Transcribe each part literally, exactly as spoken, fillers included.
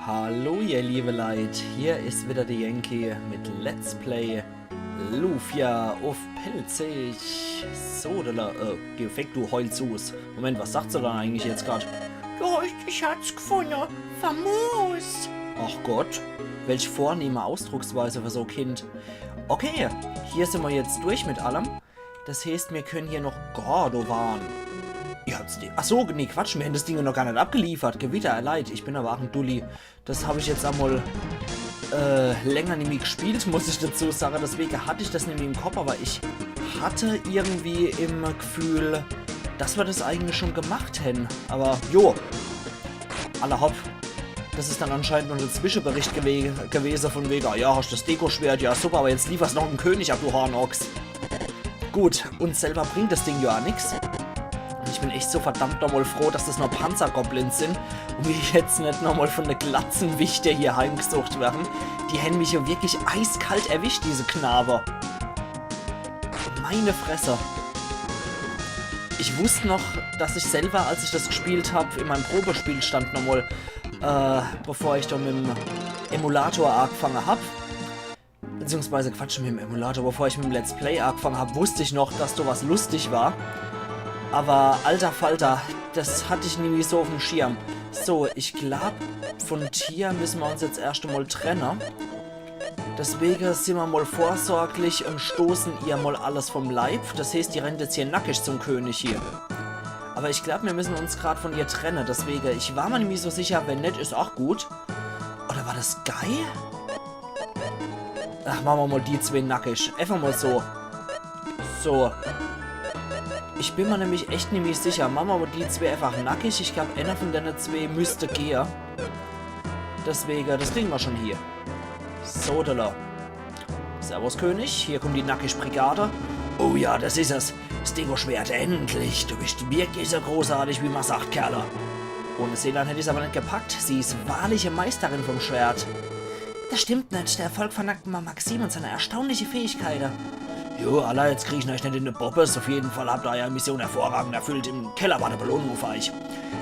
Hallo ihr liebe Leit, hier is wieder de Yankee mit Let's Play Lufia uff Pälzisch. So, da, äh, geh weg, du Heulsus. Moment, was sagt se dann eigentlich jetzt grad? Ja, ich, ich hat's gefunne. Famos. Ach Gott, welch vornehme Ausdrucksweise für so Kind. Okay, hier sin mer jetzt durch mit allem. Das heeßt, mir können hier noch Gordovan. Ihr habt's die. Ach so, nee, Quatsch, mir hän das Ding noch gar net abgeliefert. Gewitter, Leit, ich bin aber ach en Dulli. Das hab ich jetzt emol äh, länger nimmi gespielt, muss ich dazu sagen. Deswegen hatte ich das nimmi im Kopf, aber ich hatte irgendwie im Gefühl, dass wir das eigentlich schon gemacht hätten. Aber jo, alla hopp. Das is dann anscheinend nur en Zwischenbericht gewe gewesen von wegen, ah ja, hast das Deko-Schwert, ja super, aber jetzt lieferst noch en König ab, du Hornochs. Gut, uns selber bringt das Ding ja nix. Und ich bin echt so verdammt nochmal froh, dass das nur Panzergoblins sind und mir jetzt net nochmal von de Glatzenwichter hier heimgesucht werden. Die hän mich ja wirklich eiskalt erwischt, diese Knabe. Meine Fresse. Ich wusst noch, dass ich selber, als ich das gespielt hab, in meinem Probespielstand nochmal, äh, bevor ich da mit dem Emulator angefangen hab, beziehungsweise Quatsch, mit dem Emulator, bevor ich mit dem Let's Play angefangen hab, wusst ich noch, dass da was lustig war. Aber alter Falter, das hatte ich nie so auf dem Schirm. So, ich glaub, von Tia müssen wir uns jetzt erst einmal trennen. Deswegen sind wir mal vorsorglich und stoßen ihr mal alles vom Leib. Das heißt, die rennt jetzt hier nackig zum König hier. Aber ich glaub, wir müssen uns grad von ihr trennen. Deswegen, ich war mir nicht so sicher, wenn net, is auch gut. Oder war das Guy? Ach, machen wir mal die zwei nackig. Einfach mal so. So. Ich bin mir nämlich echt nämlich sicher. Machen wir mal die zwei einfach nackig. Ich glaub, einer von denen zwei müsste gehen. Deswegen, das kriegen wir schon hier. So, da. Servus, König. Hier kommt die nackig Brigade. Oh ja, das is es. Das Deko-Schwert, endlich. Du bist wirklich so großartig, wie man sagt, Kerle. Ohne Selan hätt ich's aber net gepackt. Sie is wahrliche Meisterin vom Schwert. Das stimmt net. Der Erfolg von Nakma Maxim und seine erstaunliche Fähigkeit. Jo, alla, jetzt krieg ich euch net in de Bobbes. Auf jeden Fall habt ihr eure Mission hervorragend erfüllt. Im Keller war eine Belohnung für euch.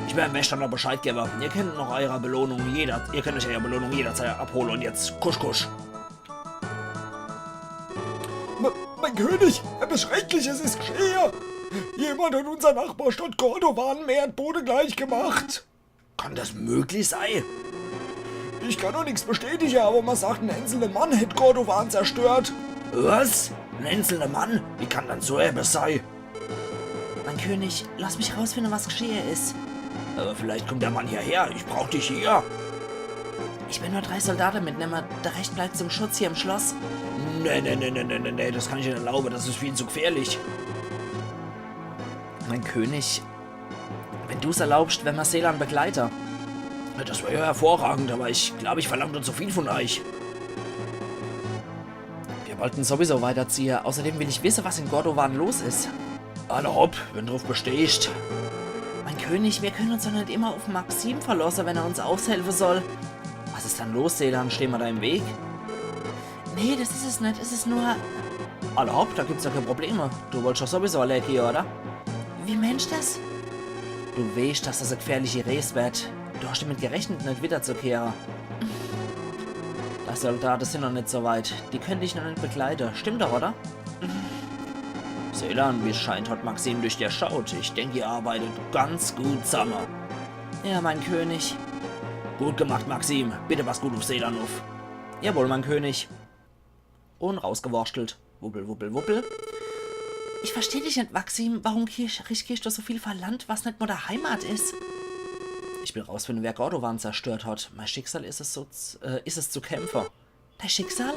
Ich werde dem Wächter noch Bescheid geben. Ihr könnt noch eure Belohnung jeder, ihr könnt euch eure Belohnung jederzeit abholen. Und jetzt kusch kusch. M mein König, etwas Schreckliches ist geschehen. Jemand hat unserer Nachbarstadt Gordovan im Erdboden gleich gemacht. Kann das möglich sein? Ich kann noch nichts bestätigen, aber man sagt, ein einzelner Mann hätte Gordovan zerstört. Was? Ein einzelner Mann? Wie kann dann so etwas sein? Mein König, lass mich rausfinden, was geschehen ist. Aber vielleicht kommt der Mann hierher. Ich brauch dich hier. Ich will nur drei Soldaten mitnehmen. Der Rest bleibt zum Schutz hier im Schloss. Nee, nee, nee, nee, nee, nee, nee, das kann ich nicht erlauben. Das ist viel zu gefährlich. Mein König, wenn du's erlaubst, wär mir Selan Begleiter. Ja, das wär ja hervorragend, aber ich glaub, ich verlang da zu viel von euch. Wir wollten sowieso weiterziehen. Außerdem will ich wissen, was in Gordovan los ist. Alla hopp, wenn drauf bestehst. Mein König, wir können uns doch nicht immer auf Maxim verlassen, wenn er uns aushelfen soll. Was ist dann los, Selan? Stehen wir da im Weg? Nee, das ist es nicht. Es ist nur... Alla hopp, da gibt's ja keine Probleme. Du wolltest doch sowieso allein gehen, oder? Wie meinst du das? Du weißt, dass das eine gefährliche Reise wird. Du hast damit gerechnet, nicht wiederzukehren. Die Soldaten sind noch nicht so weit. Die können dich noch nicht begleiten. Stimmt doch, oder? Selan, wie es scheint, hat Maxim dich durchschaut. Ich denke, ihr arbeitet ganz gut zusammen. Ja, mein König. Gut gemacht, Maxim. Bitte pass gut auf Selan auf. Jawohl, mein König. Und rausgewurschtelt. Wuppel, wuppel, wuppel. Ich versteh dich nicht, Maxim. Warum riskierst du so viel für Land, was nicht mal der Heimat ist? Ich will rausfinden, wer Gordovan zerstört hat. Mein Schicksal ist es, so z- äh, ist es zu kämpfen. Dein Schicksal?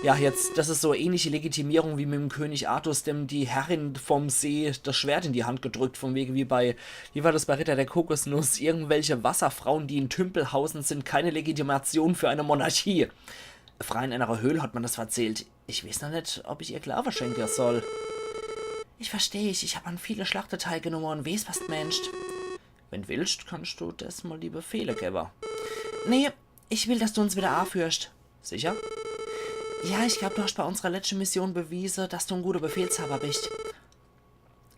Ja, jetzt, das ist so ähnliche Legitimierung wie mit dem König Artus, dem die Herrin vom See das Schwert in die Hand gedrückt, von wegen wie bei, wie war das bei Ritter der Kokosnuss, irgendwelche Wasserfrauen, die in Tümpel hausen, sind keine Legitimation für eine Monarchie. Frei in einer Höhle hat man das verzählt. Ich weiß noch nicht, ob ich ihr Glaube schenken soll. Ich versteh, ich, ich hab an viele Schlachten teilgenommen und weiß, was du meinst. Wenn du willst, kannst du das mal die Befehle geben. Nee, ich will, dass du uns wieder anführst. Sicher? Ja, ich glaub, du hast bei unserer letzten Mission bewiesen, dass du ein guter Befehlshaber bist.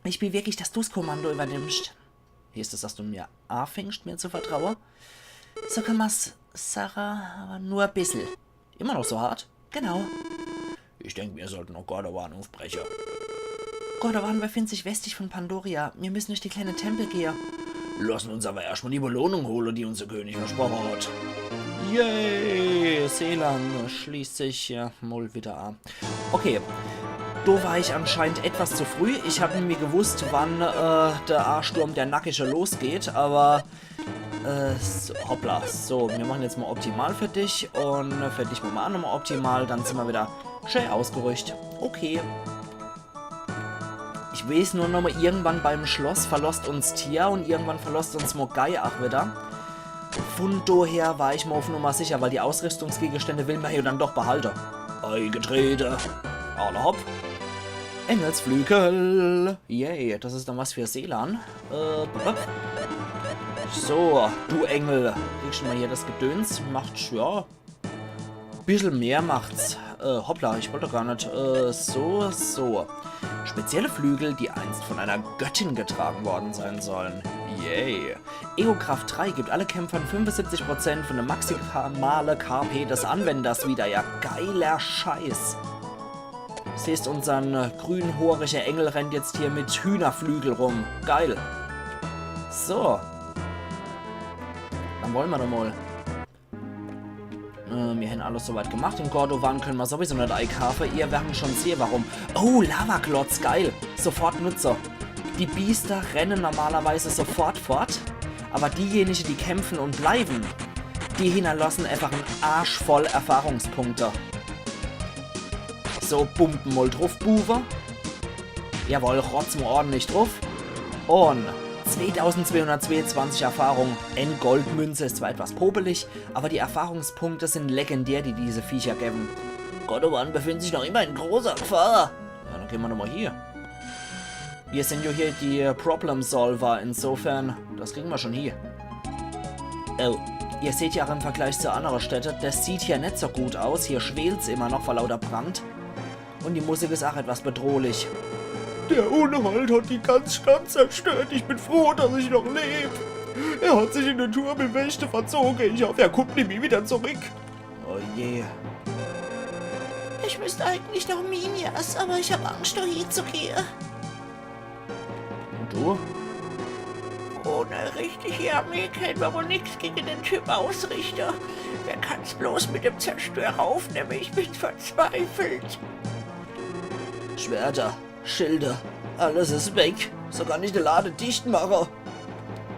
Ich will wirklich, dass du's Kommando übernimmst. Heißt das, dass du mir anfängst, mir zu vertrauen? So kann man's Sarah, aber nur e bissel. Immer noch so hart? Genau. Ich denk, mir sollten noch Gordovan uffbreche. Gordovan befindet sich westlich von Pandoria. Mir müssen durch die kleine Tempel gehe. Lassen uns aber erscht mal die Belohnung hole, die uns der König versproche hat. Yay! Selan schließt sich ja mol wieder an. Okay. Do war ich anscheinend etwas zu früh. Ich hab nämlich gewusst, wann äh, der Arsturm der Nackische losgeht, aber äh, so, hoppla. So, mir machen jetzt mal optimal für dich und für dich machen wir auch nochmal optimal. Dann sind wir wieder schön ausgerüstet. Okay. Ich weiß nur nochmal, irgendwann beim Schloss verlosst uns Tia und irgendwann verlosst uns Mogai auch wieder. Von daher war ich mal auf Nummer sicher, weil die Ausrüstungsgegenstände will man ja dann doch behalten. Eingetrete. Alla hopp. Engelsflügel. Yay, das ist dann was für Selan. Äh, bup, bup. So, du Engel. Kriegst schon mal hier das Gedöns. Macht, ja. Bissel mehr macht's. Äh, hoppla, ich wollte gar nicht. Äh, so, so. Spezielle Flügel, die einst von einer Göttin getragen worden sein sollen. Yay. Ego-Kraft drei gibt alle Kämpfern fünfundsiebzig Prozent von der maximale K P des Anwenders wieder. Ja, geiler Scheiß. Siehst, unsern äh, grünhoorige Engel rennt jetzt hier mit Hühnerflügel rum. Geil. So. Dann wollen wir doch mal. Äh, mir haben alles soweit gemacht. In Gordovan können wir sowieso nicht einkaufen. Ihr werden schon sehen, warum. Oh, Lavaklotz, geil. Sofort nutze. Die Biester rennen normalerweise sofort fort, aber diejenigen, die kämpfen und bleiben, die hinterlassen einfach einen Arsch voll Erfahrungspunkte. So, Bumpen mal drauf, Buwe. Jawohl, rotz mal ordentlich drauf. Und zweitausendzweihundertzweiundzwanzig Erfahrung. Eine Goldmünze ist zwar etwas popelig, aber die Erfahrungspunkte sind legendär, die diese Viecher geben. Gordovan befindet sich noch immer in großer Gefahr. Ja, dann gehen wir nochmal hier. Wir sind ja hier die Problem Solver, insofern, das kriegen wir schon hier. Oh, ihr seht ja auch im Vergleich zu anderen Städten, das sieht hier nicht so gut aus. Hier schwelt's immer noch vor lauter Brand. Und die Musik ist auch etwas bedrohlich. Der Unhold hat die ganze Stadt zerstört. Ich bin froh, dass ich noch lebe. Er hat sich in den Turm im Westen verzogen. Ich hoffe, er kommt nie wieder zurück. Oh je. Ich müsste eigentlich nach Minas, aber ich hab Angst, da hinzugehen. Und du? Ohne richtige Armee können wir wohl nix gegen den Typ ausrichten. Wer kann's bloß mit dem Zerstörer aufnehmen? Ich bin verzweifelt. Schwerter, Schilde, alles ist weg. Sogar nicht der Lade dicht mache.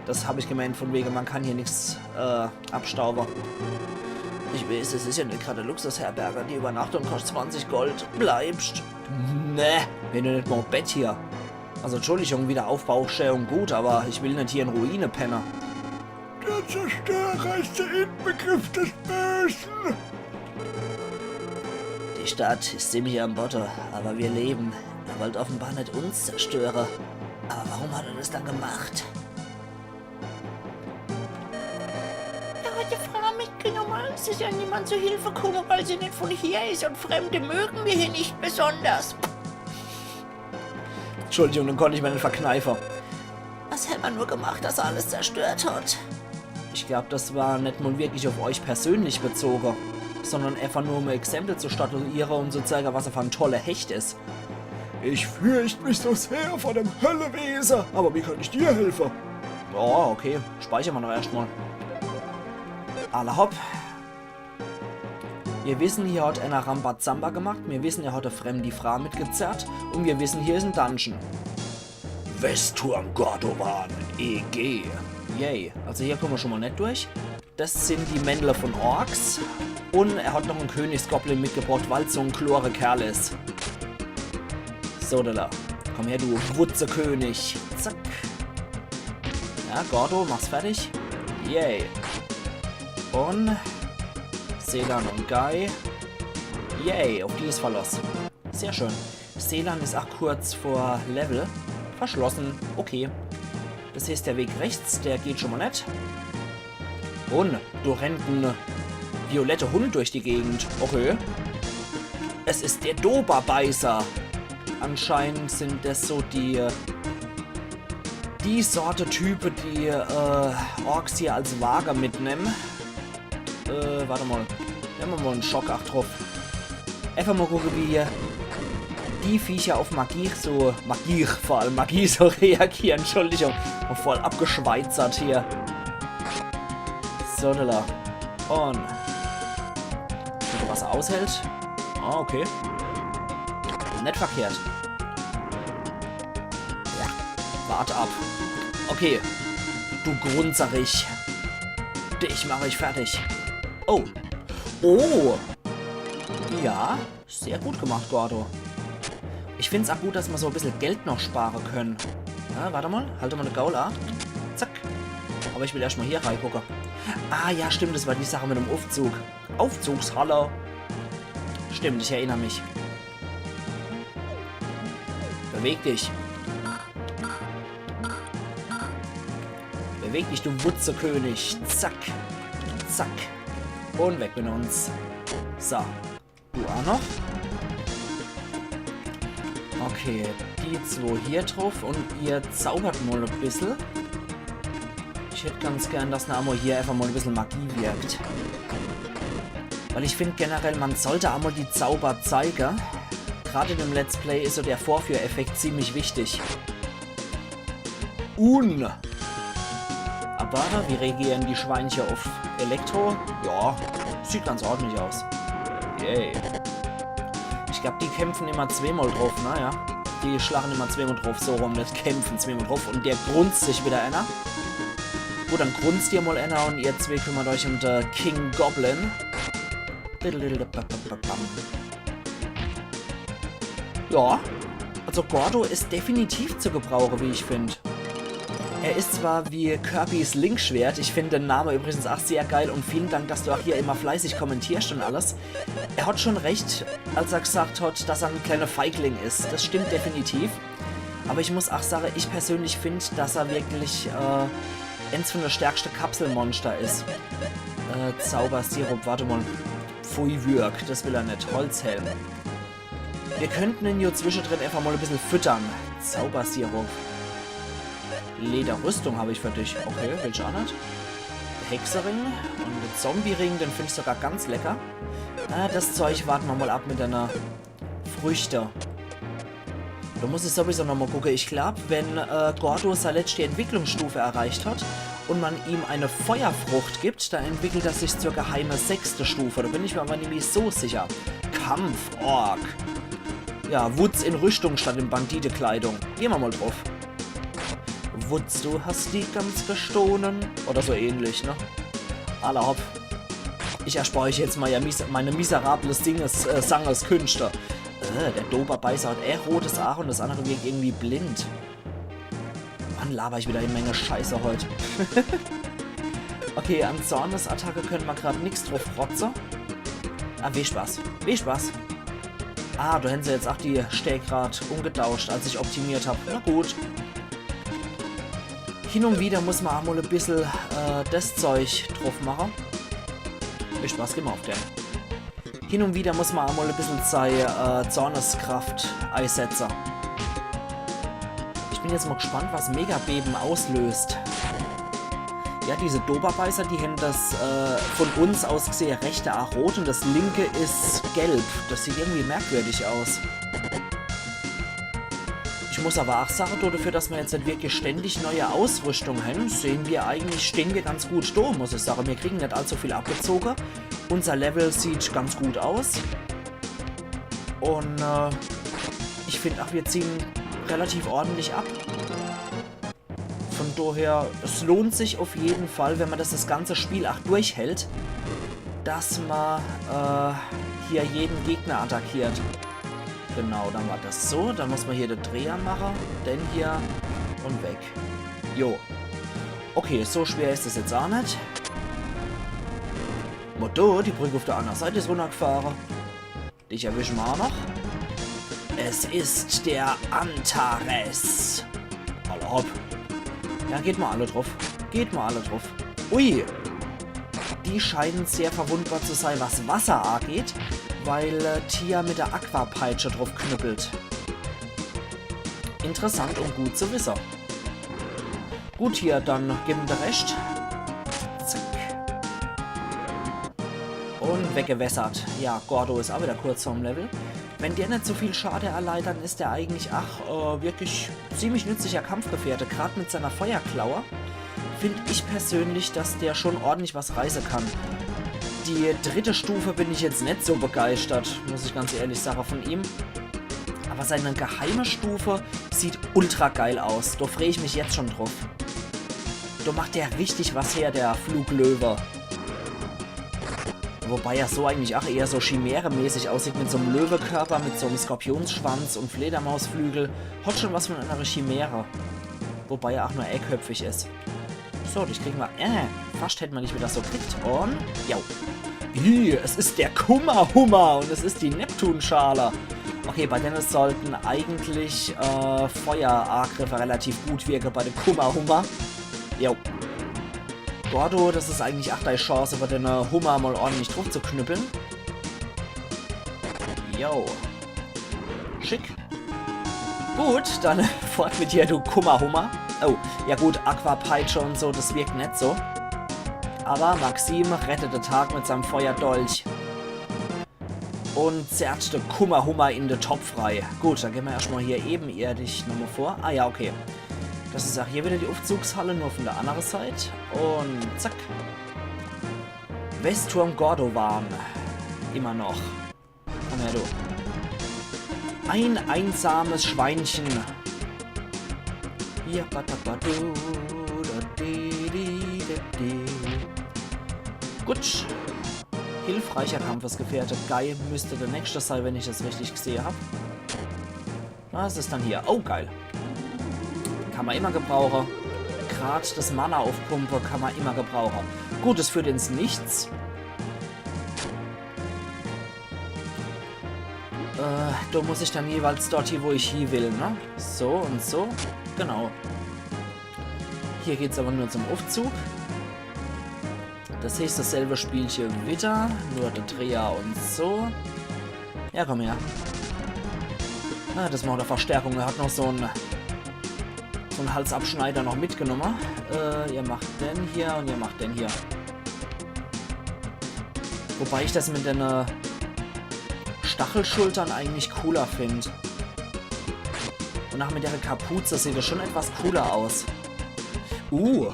Das hab ich gemeint, von wegen, man kann hier nix äh, abstauben. Ich weiß, es ist ja nicht gerade Luxusherberge, die Übernachtung kostet zwanzig Gold. Bleibst. Ne, wenn du nicht mal Bett hier. Also Entschuldigung, wieder Aufbau, schön und gut, aber ich will nicht hier in Ruine penne. Der Zerstörer ist der Inbegriff des Bösen. Die Stadt ist ziemlich am Boden, aber wir leben. Er wollte offenbar nicht uns zerstören. Aber warum hat er das dann gemacht? Er hat die Frau mitgenommen. Es ist ja niemand zu Hilfe gekommen, weil sie nicht von hier ist. Und Fremde mögen wir hier nicht besonders. Entschuldigung, den konnte ich mir nicht verkneifen. Was hat man nur gemacht, dass er alles zerstört hat? Ich glaub, das war nicht mal wirklich auf euch persönlich bezogen, sondern einfach nur, um ein Exempel zu statuieren und zu zeigen, was er für ein toller Hecht ist. Ich fürchte mich so sehr vor dem Höllewesen, aber wie kann ich dir helfen? Ja, okay, speichern wir noch erstmal. Alla hopp. Wir wissen, hier hat einer Rambazamba gemacht. Wir wissen, er hat eine fremde Frau mitgezerrt. Und wir wissen, hier ist ein Dungeon. Westturm Gordovan, E G. Yay. Also hier kommen wir schon mal nicht durch. Das sind die Männler von Orks. Und er hat noch einen Königsgoblin mitgebracht, weil so ein klore Kerl ist. So, da, da. Komm her, du Wutzekönig. Zack. Ja, Gordo, mach's fertig. Yay. Und Selan und Guy. Yay, auf die ist Verlass. Sehr schön. Selan ist auch kurz vor Level. Verschlossen. Okay. Das heißt, der Weg rechts, der geht schon mal nicht. Und da rennt ein violetter Hund durch die Gegend. Okay. Es ist der Doberbeißer. Anscheinend sind das so die, die Sorte Typen, die äh, Orks hier als Waage mitnehmen. Äh, wart emol. Nemme mer mol en Schock, ach, druff. Äfach mol gucke, wie die Viecher uff Magie so, Magie, vor allem Magie so reagiere. Entschuldigung, bin voll abgeschweizert hier. So, do. Un. Gucke, was er aushält. Ah, okay. Net verkehrt. Ja, wart ab. Okay. Du Grunzerich. Dich mach ich fertig. Oh. Oh. Ja, sehr gut gemacht, Gordo. Ich find's ach gut, dass mer so e bissel Geld noch spare kenne. Ja, wart emol. Halt emol de Gaul a. Zack. Awwer ich will erscht mol hier reigucke. Ah, ja, stimmt. Des war die Sach mit dem Uffzug. Uffzugshalle. Stimmt, ich erinner mich. Beweg dich. Beweg dich, du Wutzekönig. Zack. Zack. Un weg mit uns. So. Du ach noch. Okay, die zwo hier druff un ihr zaubert mol e bissel. Ich hätt ganz gern, dass na emol hier äfach mol e bissel Magie wirkt. Weil ich find generell, mer sollt emol die Zauber zeige. Grad in dem Let's Play is so de Vorführeffekt ziemlich wichtig. Un. Awwer wie reagiere die Schweincher uff Elektro? Ja, sieht ganz ordentlich aus. Yay. Ich glaab, die kämpfe immer zweemol druff, naja. Die schlache immer zweemol druff, so rum, net kämpfe zweemol druff. Un der grunzt sich widder eener. Gut, dann grunzt ihr mol eener un ihr zwee kümmert euch um de King Goblin. Ja, also Gordo is definitiv zu gebrauche, wie ich find. Er is zwar wie Kirbys Linkschwert, ich find de Name übrigens ach sehr geil un vielen Dank, dass du ach hier immer fleißig kommentierst un alles. Er hat schon recht, als er gesagt hat, dass er en kleiner Feigling is. Des stimmt definitiv. Awwer ich muss ach sage, ich persönlich find, dass er wirklich äh, eens vun de stärkste Kapselmonster is. Äh, Zaubersirup, wart emol. Pfui Würg, des will er net. Holzhelm. Mir könnten en jo zwischedrin äfach mol e bissel füttern. Zaubersirup. Lederrüstung hab ich für dich. Okay, willsch ach net? Hexering un de Zombie-Ring, den find ich sogar ganz lecker. Ah, des Zeug warte mer mol ab mit de Früchte. Do muss ich sowieso nochmol gucke. Ich glaab, wenn äh, Gordo sei letschte Entwicklungsstufe erreicht hat un mer ihm e Feuerfrucht gibt, dann entwickelt er sich zur geheime sechste Stufe. Do bin ich mer awwer nimmi so sicher. Kampfork. Ja, Wutz in Rüschtung statt in Banditekleidung. Geh mer mol druff. Wutz, du hast die ganz gestohlen. Oder so ähnlich, ne? Alla hopp. Ich erspar euch jetzt mol ja mies-, meine miserable Singes-, äh, Sangeskunscht. Äh, der Doberbeißer hat e rotes Aach un des annere wirkt irgendwie blind. Mann, laber ich widder e Menge Scheiße heut. Okay, an Zornesattacke kenne mer grad nix druff rotze. Ah, wie Spaß. Wie Spaß. Ah, do hän se jetzt ach die Stää grad umgetauscht, als ich optimiert hab. Na gut. Hin un widder muss mer ach mol e bissel äh, des Zeug druff mache. Viel Spaß, geh mol uff den. Hin un widder muss mer ach mol e bissel sei äh, Zorneskraft eisetze. Ich bin jetzt mol gespannt, was Megabeben auslöst. Ja, diese Doberbeißer, die hän des äh, vun uns aus gesehe rechte Aach rot un des linke is gelb. Des sieht irgendwie merkwürdig aus. Ich muss awwer ach sage, do dafür, dass mer jetzt net wirklich ständig neie Ausrüschtung hän, sehn mer eigentlich, stehn mer ganz gut do, muss ich sage. Mer kriegen net allzu viel abgezoge. Unser Level sieht ganz gut aus. Un äh, ich find ach, mer ziehen relativ ordentlich ab. Vun doher, es lohnt sich uff jeden Fall, wenn mer des, des ganze Spiel ach durchhält, dass mer äh, hier jeden Gegner attackiert. Genau, dann war des so. Dann muss mer hier de Dreher mache. Den hier un weg. Jo. Okay, so schwer is es jetzt ach net. Motto, die Brück uff de annere Seit is runnergfahre. Dich erwische mer ach noch. Es ist der Antares. Alla hopp. Ja, geht mol alle druff. Geht mol alle druff. Ui. Die scheinen sehr verwundbar zu sei, was Wasser ageht, weil äh, Tia mit de Aquapeitsche druff knüppelt. Interessant un gut zu wisse. Gut, hier, dann geb mer de Rescht. Zack. Und weggewässert. Ja, Gordo is auch wieder kurz vorm Level. Wenn der net so viel Schade erleidet, dann is der eigentlich, ach, äh, wirklich ziemlich nützlicher Kampfgefährte. Grad mit seiner Feuerklaue find ich persönlich, dass der schon ordentlich was reiße kann. Die dritte Stufe bin ich jetzt net so begeistert, muss ich ganz ehrlich sagen, von ihm. Aber seine geheime Stufe sieht ultra geil aus. Da freu ich mich jetzt schon drauf. Da macht der richtig was her, der Fluglöwe. Wobei er so eigentlich auch eher so Chimäre-mäßig aussieht, mit so'm Löwekörper, mit so'm Skorpionsschwanz und Fledermausflügel. Hat schon was von einer Chimäre. Wobei er auch nur eckköpfig is. So, dich kriegen wir. Äh, fast hätten wir dich wieder so kriegt. Und, ja. Ih, es is der Kummerhummer und es is die Neptunschale. Okay, bei denen sollten eigentlich, äh, Feuerangriffe relativ gut wirken bei dem Kummerhummer. Jo. Gordo, das is eigentlich auch deine Chance, bei dem, äh, Hummer mal ordentlich drauf zu knüppeln. Jo. Schick. Gut, dann fort mit dir, du Kummerhummer. Oh, ja gut, Aquapeitsche und so, das wirkt net so. Aber Maxim rettet den Tag mit seinem Feuerdolch. Und zerrt de Kummerhummer in de Topf rei. Gut, dann gehen wir erstmal hier ebenerdig nochmal vor. Ah ja, okay. Das is auch hier wieder die Aufzugshalle, nur von der anderen Seite. Und zack. Westturm Gordovan. Immer noch. Komm her, du. Ein einsames Schweinchen. Hier, ba, da, ba, du, da, di, di, di, di. Gut. Hilfreicher Kampfesgefährte. Guy müsste der nächste sein, wenn ich das richtig gesehen hab. Was is dann hier? Oh, geil. Kann man immer gebrauchen. Grad das Mana aufpumpen kann man immer gebrauchen. Gut, es führt ins Nichts. Äh, da muss ich dann jeweils dort hie, wo ich hie will, ne? So und so. Genau. Hier geht's aber nur zum Aufzug. Das heißt, dasselbe Spielche wieder, nur der Dreher und so. Ja, komm her. Ah, das macht eine Verstärkung. Er hat noch so einen, so einen Halsabschneider noch mitgenommen. Äh, ihr macht den hier und ihr macht den hier. Wobei ich das mit den, äh, Stachelschultern eigentlich cooler find. Und auch mit der Kapuze sieht das schon etwas cooler aus. Uh,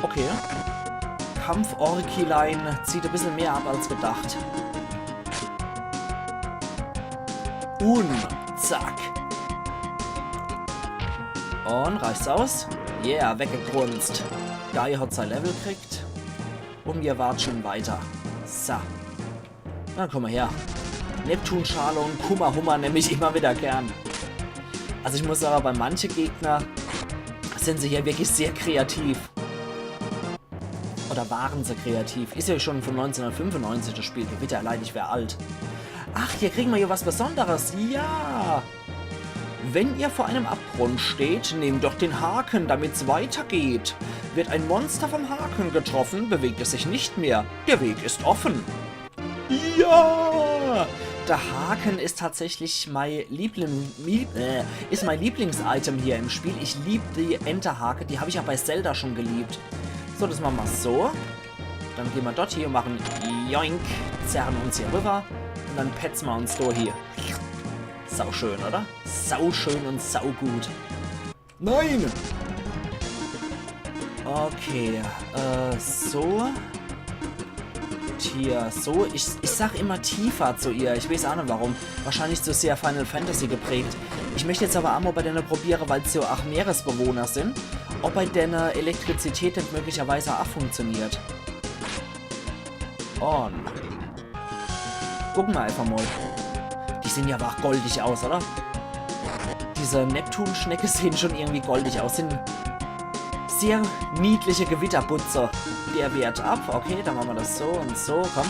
okay. Kampforkilein zieht ein bisschen mehr ab als gedacht. Und zack. Und reicht's aus? Yeah, weggegrunzt. Guy hat sein Level gekriegt. Und wir watscheln weiter. So. Na, komm mal her. Neptunschale und Kummerhummer nehm ich immer wieder gern. Also ich muss sagen, bei manche Gegner sind sie hier wirklich sehr kreativ. Oder waren sie kreativ? Ist ja schon von neunzehnhundertfünfundneunzig das Spiel. Gewitter, leid, ich wär alt. Ach, hier kriegen wir hier was Besonderes. Ja! Wenn ihr vor einem Abgrund steht, nehmt doch den Haken, damit's weitergeht. Wird ein Monster vom Haken getroffen, bewegt es sich nicht mehr. Der Weg ist offen. Ja! Der Haken ist tatsächlich mein Liebling, Lieb-, äh, ist mein Lieblingsitem hier im Spiel. Ich lieb die Enterhake, die hab ich ja bei Zelda schon geliebt. So, das machen wir so. Dann gehen wir dort hier und machen Joink, zerren uns hier rüber und dann petzen wir uns da hier. Sau schön, oder? Sau schön und sau gut. Nein! Okay, äh, so. Hier, so. Ich, ich sag immer Tifa zu ihr. Ich weiß auch nicht warum. Wahrscheinlich zu sehr Final Fantasy geprägt. Ich möchte jetzt aber einmal bei denen probieren, weil sie ja auch Meeresbewohner sind, ob bei denen Elektrizität nicht möglicherweise auch funktioniert. Und gucken wir einfach mal. Die sehen ja aber auch goldig aus, oder? Diese Neptunschnecke sehen schon irgendwie goldig aus. Sind sehr niedliche Gewitterbutze. Der wehrt ab. Okay, dann machen wir das so und so. Komm.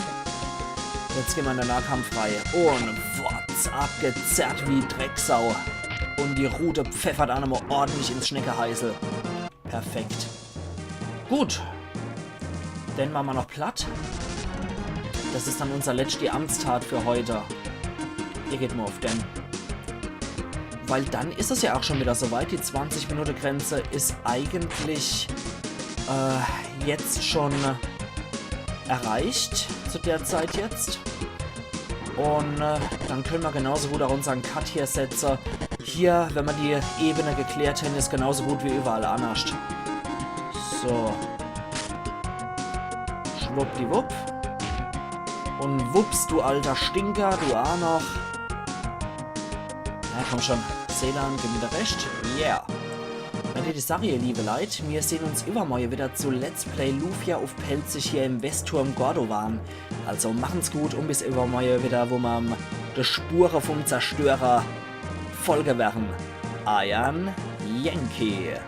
Jetzt gehen wir in den Nahkampf rei. Und wotz, abgezerrt wie Drecksau. Und die Rute pfeffert auch nochmal ordentlich ins Schneckeheisel. Perfekt. Gut. Den machen wir noch platt. Das ist dann unser letzte Amtstat für heute. Ihr geht mal auf den. Weil dann ist es ja auch schon wieder soweit. Die zwanzig Minute Grenze ist eigentlich, äh, jetzt schon erreicht zu der Zeit jetzt. Un äh, dann könne mer genauso gut ach unsern Cut hier setze. Hier, wenn mer die Ebene geklärt hän, is genauso gut wie überall annerscht. So. Schwuppdiwupp. Un wups, du alter Stinker, du ach noch. Na komm schon, Selan, gib mir de Rescht. Yeah. Dann deet ich sage, ihr liebe Leit, mir sehn uns iwwermorje widder zu Let's Play Lufia uff Pälzisch hier im Westturm Gordovan. Also machen's gut un bis iwwermorje widder, wo mer de Spure vum Zerstörer folge werre. Eier Yankee.